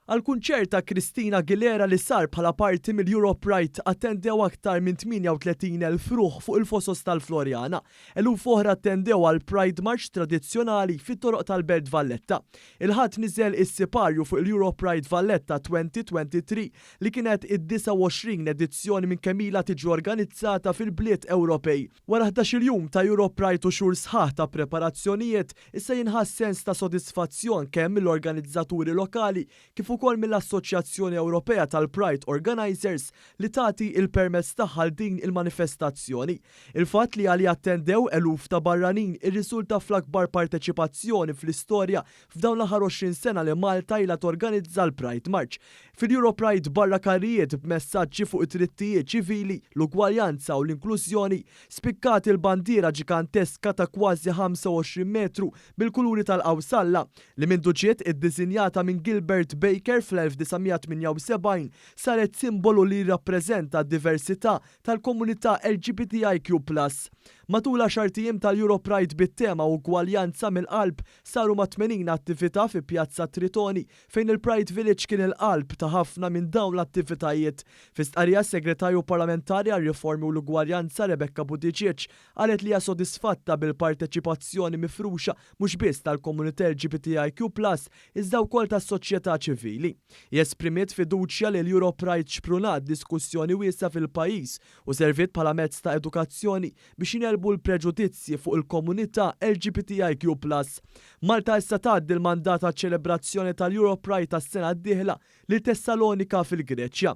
Għall-kunċert ta' Christina Aguilera li sar bħala parti mill-Europride attendew aktar minn 38,000 ruħ fuq il-fosos tal-Floriana. Eluf oħra attendew għal Pride March tradizzjonali fit-toroq tal-Belt Valletta. Il-Ħadd niżel is-siparju fuq il-Europride Valletta 2023 li kienet id-29 edizzjoni minn kemm ilha tiġi organizzata fil-bliet Ewropej. Wara 11-il jum ta' Europride u xhur sħaħ ta' preparazzjonijiet, issa jinħass sens ta' sodisfazzjon kemm mill-organizzaturi lokali kif ukoll mill-Assoċjazzjoni Ewropea tal-Pride Organizers li tagħti il-permess tagħha għal din il-manifestazzjoni. Il-fatt li għaliha attendew eluf ta' barranin irriżulta fl-akbar parteċipazzjoni fl-istorja f'dawn l-aħħar 20 sena li Malta ilha torganizza l-Pride March. Fil-Europride barra karrijiet b'messaġġi fuq it-drittijiet ċivili, l-ugwaljanza u l-inklużjoni, spikkat il-bandiera ġiganteska ta' kważi 25 metru bil-kuluri tal-qawsalla li mindu ġiet iddisinjata minn Gilbert Baker fl-1978 saret simbolu li jirrappreżenta d-diversità tal-komunità LGBTIQ+. Matul 10 ijiem tal-Europride bit-tema ugwaljanza mill-qalb saru ma' 80 attività fi Pjazza Tritoni fejn il-Pride Village kien il-qalb ta' ħafna minn dawn l-attivitajiet. Fi stqarrija segretarju parlamentari għar-riformi u l-ugwaljanza Rebecca Buttigieg qalet li hija sodisfatta bil-parteċipazzjoni mifruxa mhux biss tal-komunità LGBTIQ+, iżda wkoll tas-soċjetà ċivili. Esprimiet fiduċja li l-Europride xprunat diskussjoni wiesgħa fil-pajjiż u serviet bħala mezz ta' edukazzjoni biex jingħelbu l-preġudizzji fuq il-komunità LGBTIQ+. Malta issa tgħaddi l-mandat ċelebrazzjoni tal-Europride tas-sena d-dieħla lil Tessalonika fil-Greċja.